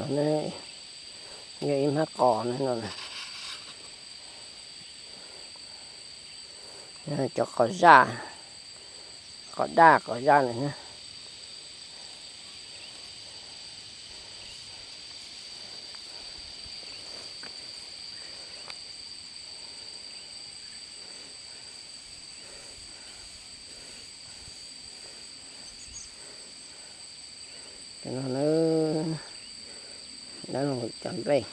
No yog ib hmab qos no, cov qos zaj, qos daj qos zaj no. Cov no na, dab laug cov nplej.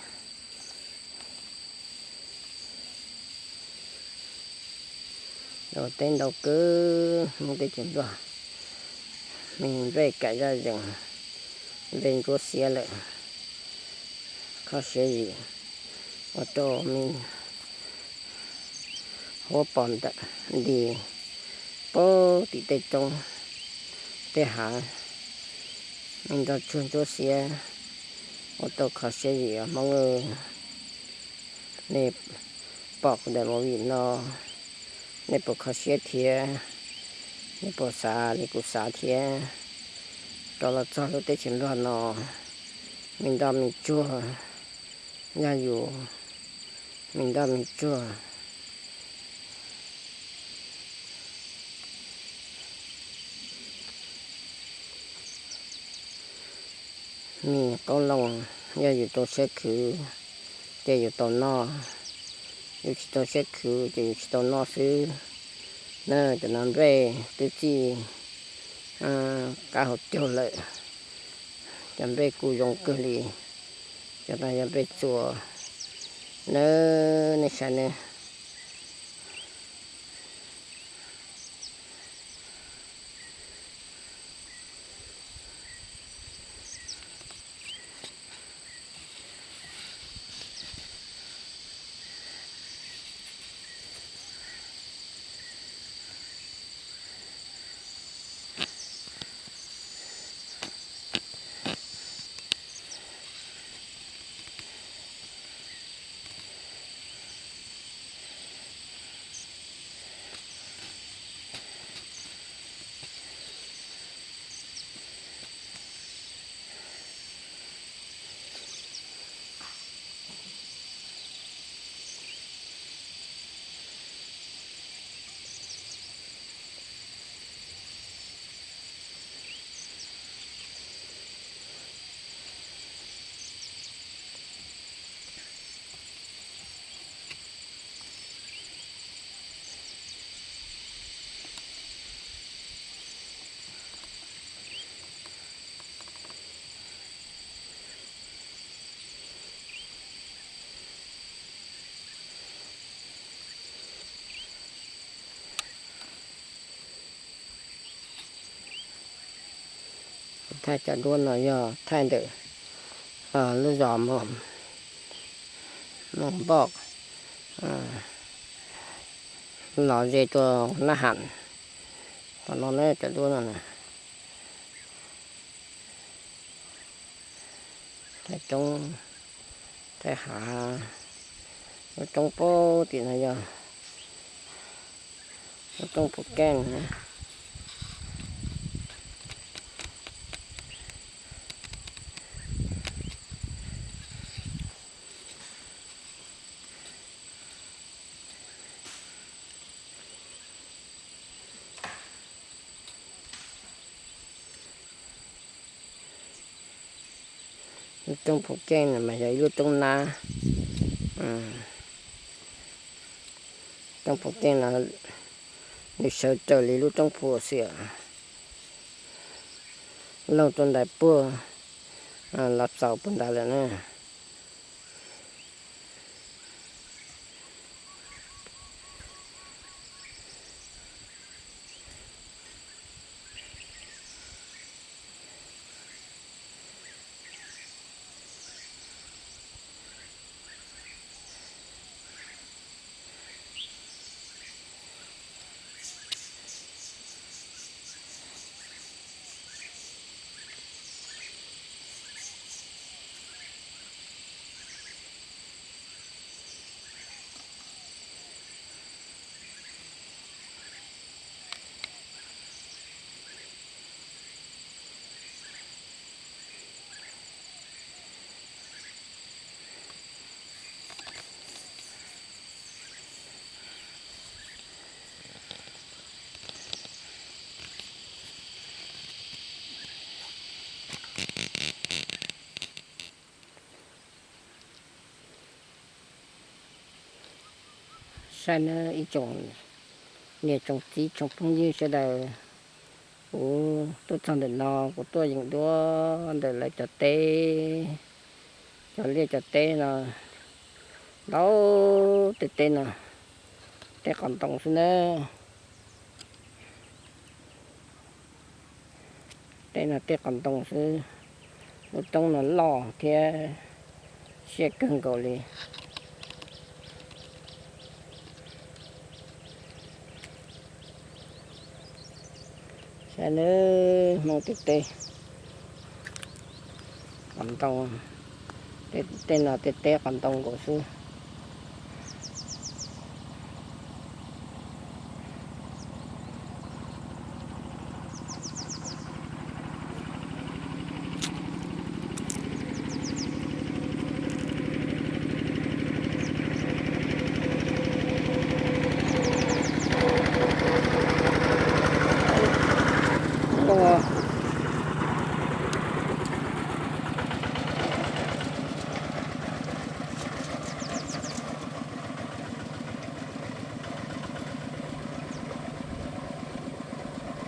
Ntau teb ntau kawg Hmoob teb chaws Nplog, me nplej kam zaj zees, nplej ntsuab xiab lawm, kho siab zim ua rau me huab pos ntawm nti puag tim tej roob tej hav, me nroj tsuag ntsuab xiab ua tau kho siab zim os Hmoob. Nej pom kuv daim movie no, nej puas kho siab thiab? Nej puas xav li kuv xav thiab? Rov los txog lub teb chaws Nplog no, me nroj me tsuag, yog yus me nroj me tsuag, me qoob loo, yog yus rau siab khwv ces yus tau noj, yus tsis rau siab khwv ces yus tsis tau noj xwb. Na, cov no nplej twb txij qab hauv caug lawm, cov nplej kuj zoo kawg li. Cov no yog nplej txuas na, nej saib ne. Thaij cov duab no yog thaij ntawm lub zos Moos Npoj los ze rau Nab Ham. Qhov no na cov duab no na. Thaij roob, thaij hav, lub roob puag tim no yog lub roob Pus Keej. Lub roob Pus Keej no mas yog ib lub roob nab. Roob Pus Keej no nws sawv raws li lub roob Pus Xiam, laug rau ntais puag los txaus puag ntais lawm na. Saib nawb ib tsoom niam tsoom txiv tsoom phooj ywg sawv daws, kuv tuaj txog ntawm no kuv tuaj yeem duab ntawm lawv cov teb, cov liaj cov teb no, ntau tej teb no, teb qos ntoo xwb nawb. Teb no teb qos ntoo xwb, lub roob no loj thiab siab kawg nkaus li. Saib nawb, Hmoob tej teb qos ntoo, tej no tej teb qos ntoo nkaus xwb.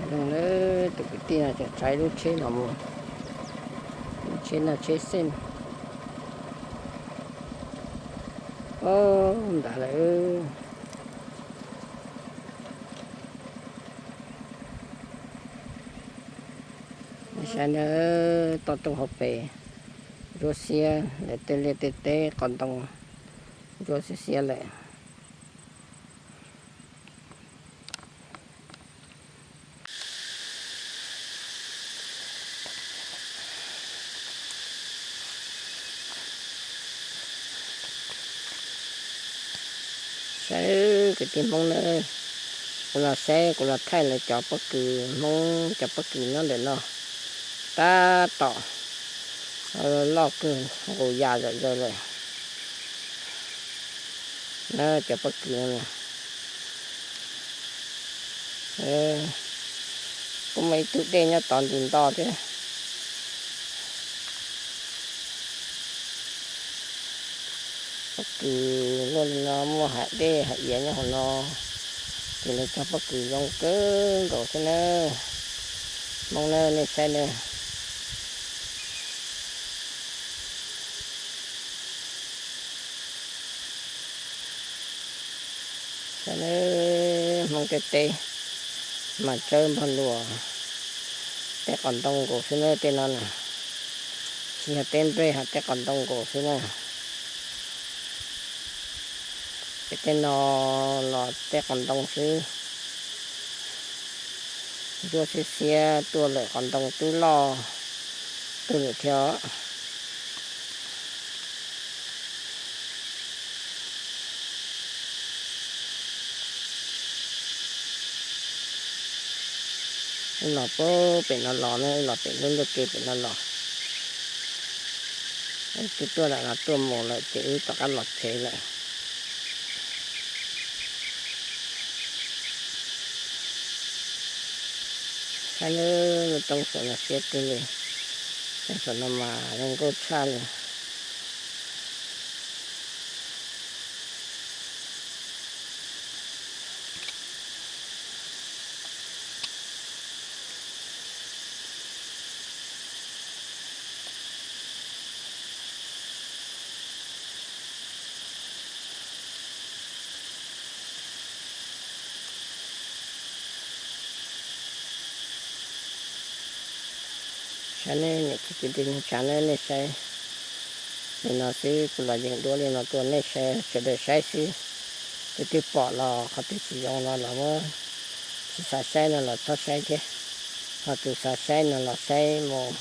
Zoo nawb, tus kwv tij no tseem tsaiv lub tsheb no mus, lub tsheb no tsheb xeej. Ub, ntas lawm. Nej saib nawb, toj roob hauv pes ntsuab xiab, lawv tej liaj tej teb qos ntoo ntsuab xiab xiab lawm. Saib kwv tij Hmoob nawb, kuv los saib, kuv los thaij lawv cov pob kws, Hmoob cov pob kws nyob ntawm no tab tom loj kawg nqus yam zom zaws lawm na, cov pob kws no. Kuj muaj ib tug dej nyob tod nti nto thiab. Pob kws luaj li no muaj hav dej hav iav nyob hauv no, ces lawv cog pob kws zoo kawg nkaus thiab nawb. Hmoob nawb, nej saib nawb. Saib nawb, Hmoob tej teb mas tsawb npog luas, teb qos ntoo nkaus xwb nawb tej no na. Tsis yog teb nplej, hos teb qos ntoo nkaus xwb na. Ces tej no los teb qos ntoo xwb. Ntsuab xiab xiab tuaj lawm, qos ntoo twb loj kawg lawm thiab. Wb los pem no los na, wb los pem lub ntuj ke pem no los. Wb twb tuaj lam no tuaj mus lawm ces wb rov qab los tsev lawm. Saib nawb, lub roob saum no siab kawg li. Roob saum no mas zoo nkauj tshaj li. Saib nawb, niam txiv kwv tij neej tsa nawb, nej saib li no xwb, kuv los yeem duab li no tuaj nej sawv daws saib xwb. Tus twg pom los qhov twg tsis zoo no los muab, tsis xav saib no los txhob saib thiab. Ho tus xav saib no los saib mus.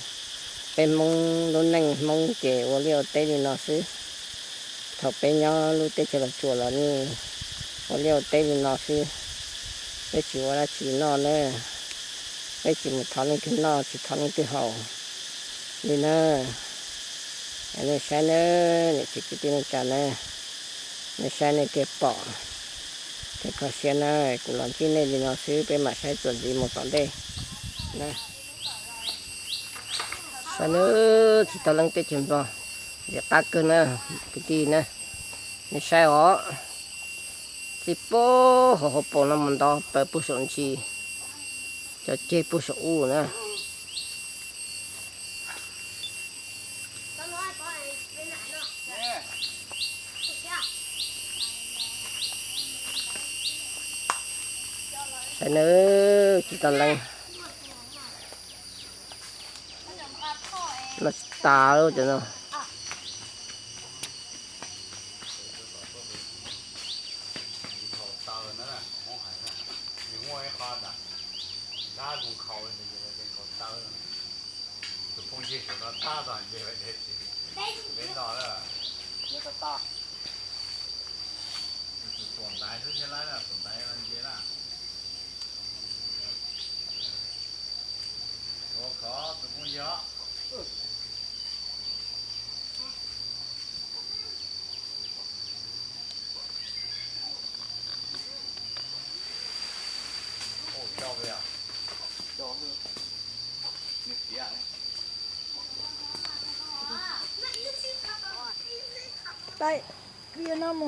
Peb Hmoob lub neej Hmoob ces ua liaj ua teb li no xwb. Thaum peb nyob lub teb chaws Los Tsuas los yeej ua liaj ua teb li no xwb. Peb tsis ua dab tsi noj na, peb tsis mus thov leej twg noj tsis thov leej twg haus li na. Nej saib nawb, niam txiv kwv tij neej tsa na, nej saib nej thiaj pom thiaj kho siab na. Kuv los ntsib nej li no xwb, peb mam saib txuas ntxiv mus tom ntej na. Saib nawb, tsis tau leej teb chaws Nplog, lim qab kawg na, kwv tij na. Nej saib os, Tib pob hauv hauv paus no mus ntov plaws puag saum ntsis, cov ceg puag saum ub na. Saib na, tsis tau leej. No tsis tas cov no.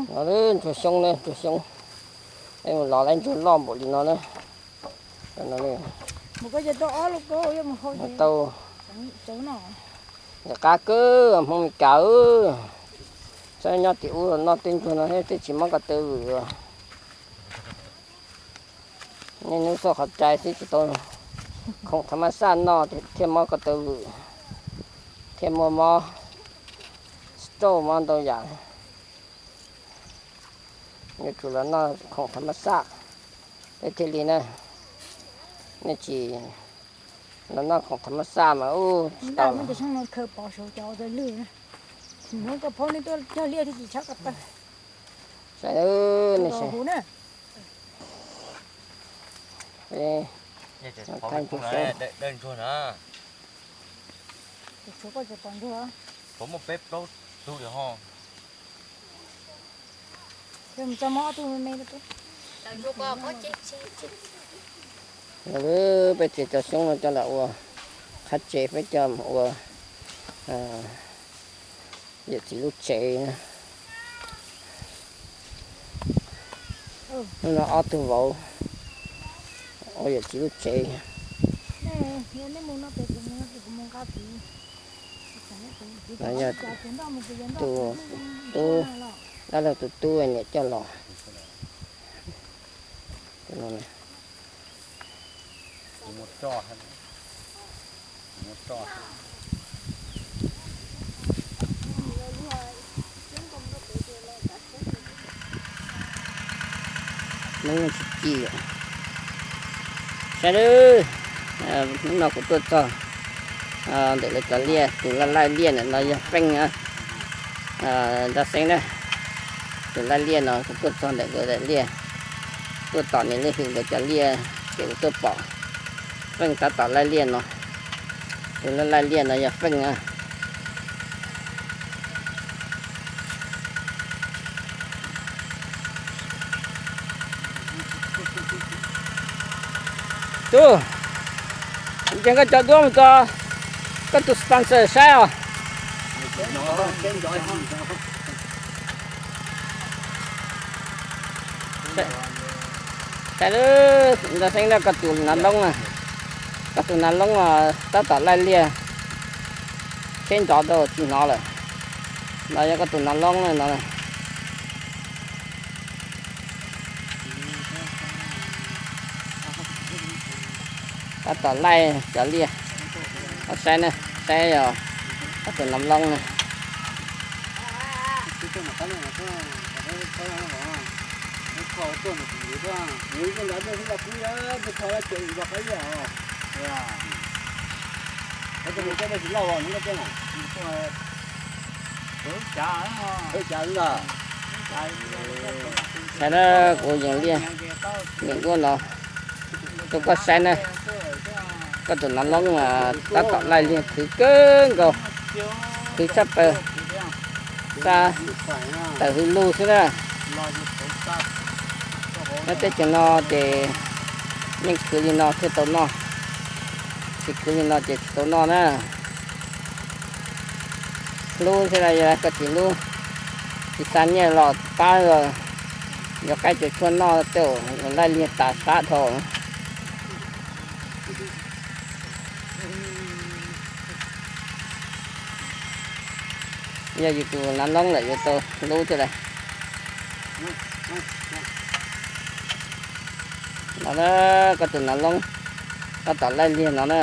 Los ntsuag xyoob na, ntsuag xyoob. Mus los lawv ntsuag loj npaum li no na. Tau, nws qab kawg Hmoob Mes Kas. Txhob nyob tim ub los noj tej ntsuag no thiab, twb tsis mob ko taw vwm. Niaj hnub xauj qhov rais xwb tsis tau khoom tham mas xaj noj thiaj mob ko taw vwm, thiaj muaj mob stroke mob ntau yam. Yuav tsum los noj khoom tham mas xaj peb thiaj li na. Nej tsis los noj khoom tham mas xaj mas ub tsis tau. Peb tsev cov xyoob no coj los ua qhab tsev, peb coj mus ua yawm txiv lub tsev. Hnub no ob tug vauv ua yawm txiv lub tsev. Yog tus tub, dab laug tus tub niam coj los. Saib, hnub no kuv tuaj txog ntawm lawv cov liaj, tus laij laij liaj ntawm no yog Feej Ntaj Xeeb na. Tus laij liaj no kuv tuaj txog ntawm lawv liaj, tuaj tom niam Lwj Hwm lawv cov liaj ces kuv tuaj pom Feej tab tom laij liaj no. Tus laij laij liaj no yog Feej na. Tub, nce koj cov duab mus rau koj tus sponsor saib os. Saib, Ntaj Xeeb na, koj tus nav loob, koj tus nav loob tab tom laij liaj, cheb nrov rau tsis hnov lawm. No yog koj tus nav loob no. Tab tom laij cov liaj, saib na, saib os, koj tus nav loob na. Saib na, kuv yees liaj, yees duab no rau koj saib na. Koj tus nav loob tab tom laij liaj khwv kawg nkaus, khwv tshaj plaws, xa tawm hws lug xwb na. Nyob teb chaws no ces yeej khwv li no thiaj tau noj, tsis khwv li no ces tsis tau noj na. Hlub thiab, yog koj tsis hlub, tsis xa nyiaj los pab los, Yog qaib cua tshuaj noj tej laij liag tas sab dhau. Yog yus tus nav loob lawm yuav tau hlub thiab lauj. No na, koj tus nav loob tab tom laij liag no na.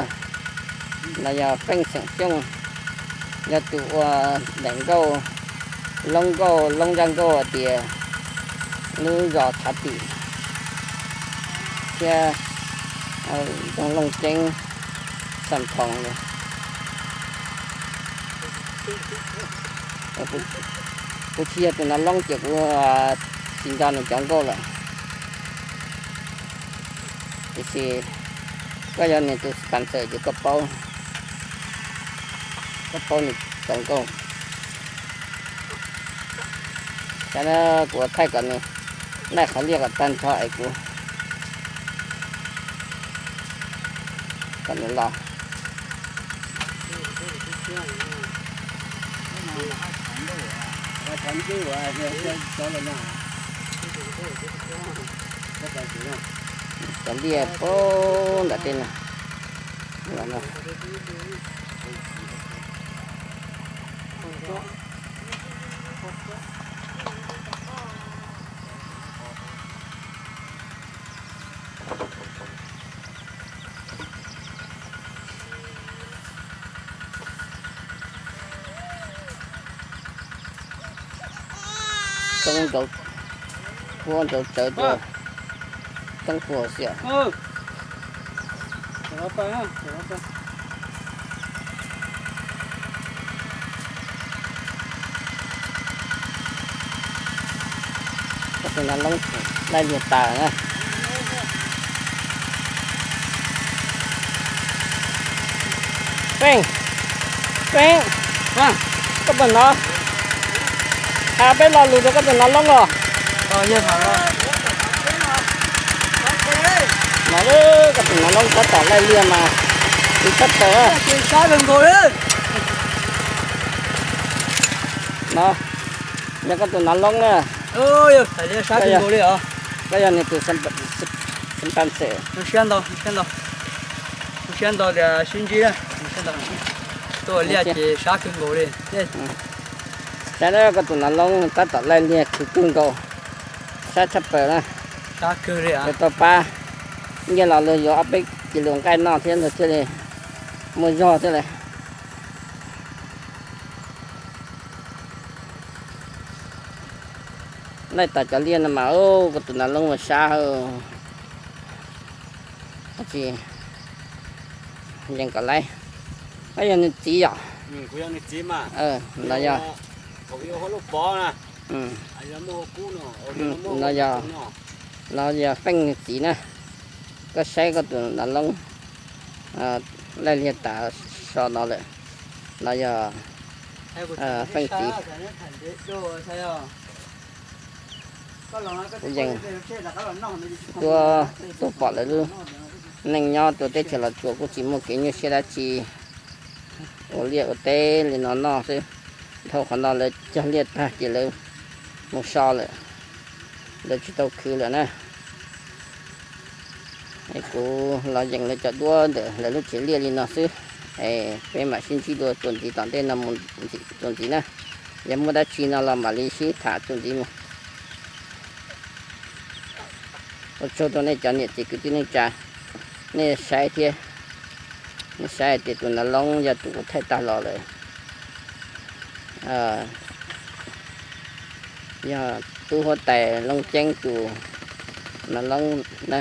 No yog Feej xeem Xyooj, yog tus ua daim nkauj, loob nkauj, loob zaj nkauj hais tias lub zos Tshav Twm thiab Looj Ceeb, Xam Thoos. Kuv tsis yog tus nav loob ces kuv tsis nco nws cov nkauj lawm. Tiam sis koj yog nws tus sponsor ces koj paub, koj paub nws cov nkauj. Xyov na, kuv ua thaij kom nws laij qhov liaj kom tag nrho es kuv kom nws los. Cov liaj puag nram tej no. Toob nrauv, huab nrauv tsawv dua, toob puag xiam. Koj tus nav loob laij liag tas na. Feej, Feej, koj puas hnov? Hais peb lo lus rau koj tus nav loob os. Mas koj tus nav loob tab tom laij liag mas tsis tshaj tawm. No, yog koj tus nav loob na. Koj yog nws tus sponsor. Siab ntau tias sib ntsib, tuaj liaj ces sab kawg nkaus li. Saib na, koj tus nav loob tab tom laij liag khwv kawg nkaus, sab tshaj plaws na. Yuav tau pab nyiaj los luag yuav ob peb kis lus nqaij noj thiab luag thiaj li muaj zog thiab lauj. Laij tas cov liaj no mas, koj tus nav loob mas sab. Tsis yees kom laij. Koj yog nws txiv yom? No yog, no yog, no yog Feej nws txiv na. Koj saib koj tus nav loob laij liag tas so no lawm. No yog Feej txiv. Kuv yeej tuaj, tuaj pom lawv lub neej nyob rau teb chaws Los Tsuas kuj tsis muaj kev nyuaj siab dab tsi, ua liaj ua teb li no noj xwb. Dhau qhov no lawv cog liaj tag ces lawv mus so lawm, lawv tsis tau khwv lawm na. Es kuv los yees lawv cov duab ntawm lawv lub tsev liaj li no xwb. Es peb mam sib ntsib dua txuas ntxiv tom ntej no mus txuas ntxiv na. Yog muaj dab tsi no los mam li sib tham txuas ntxiv mus. Ua tsaug rau nej cov niam txiv kwv tij neej tsa, nej saib thiab, nej saib hais tias tus nav loob yog tus kuv thaij tag los lawm. Yog tub huab tais Looj Ceeb tus nav loob na.